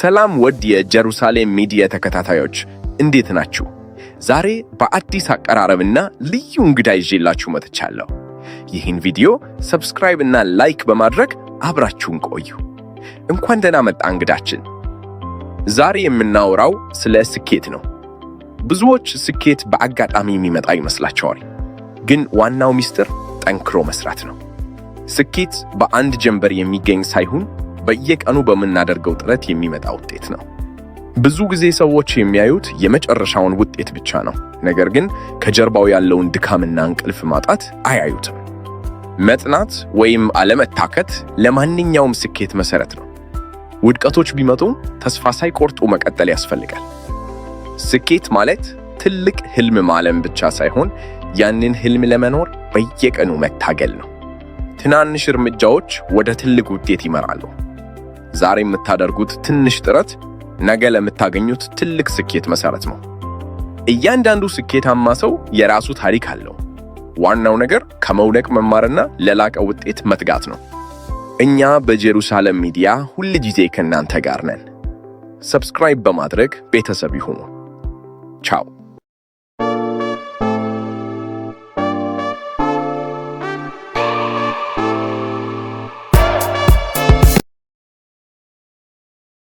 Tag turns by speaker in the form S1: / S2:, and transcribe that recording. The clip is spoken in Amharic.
S1: ሰላም ውድ የጀሩሳሌም ሚዲያ ተከታታዮች፣ እንዴት ናችሁ? ዛሬ በአዲስ አቀራረብና ልዩ እንግዳ ይዤላችሁ መጥቻለሁ። ይህን ቪዲዮ subscribe እና like በማድረግ አብራችሁን ቆዩ። እንኳን ደህና መጣ እንግዳችን። ዛሬ የምናወራው ስለ ስኬት ነው። ብዙዎች ስኬት በአጋጣሚ የሚመጣ ይመስላቸዋል። ግን ዋናው ሚስጥር ጠንክሮ መስራት ነው። ስኬት በአንድ ጀንበር የሚገኝ ሳይሆን በየቀኑ በምናደርገው ጥረት የሚመጣ ውጤት ነው። ብዙ ጊዜ ሰዎች የሚያዩት የመጨረሻውን ውጤት ብቻ ነው። ነገር ግን ከጀርባው ያለውን ድካምና እንቅልፍ ማጣት አያዩትም። መጥናት ወይም አለመታከት ለማንኛውም ስኬት መሰረት ነው። ውድቀቶች ቢመጡም ተስፋ ሳይቆርጡ መቀጠል ያስፈልጋል። ስኬት ማለት ትልቅ ህልም ማለም ብቻ ሳይሆን ያንን ህልም ለመኖር በየቀኑ መታገል ነው። ትናንሽ እርምጃዎች ወደ ትልቅ ውጤት ይመራሉ። ዛሬ የምታደርጉት ትንሽ ጥረት ነገ ለምታገኙት ትልቅ ስኬት መሰረት ነው። እያንዳንዱ ስኬታማ ሰው የራሱ ታሪክ አለው። ዋናው ነገር ከመውደቅ መማርና ለላቀ ውጤት መትጋት ነው። እኛ በጀሩሳሌም ሚዲያ ሁል ጊዜ ከእናንተ ጋር ነን። Subscribe በማድረግ ቤተሰብ ይሁኑ። ቻው።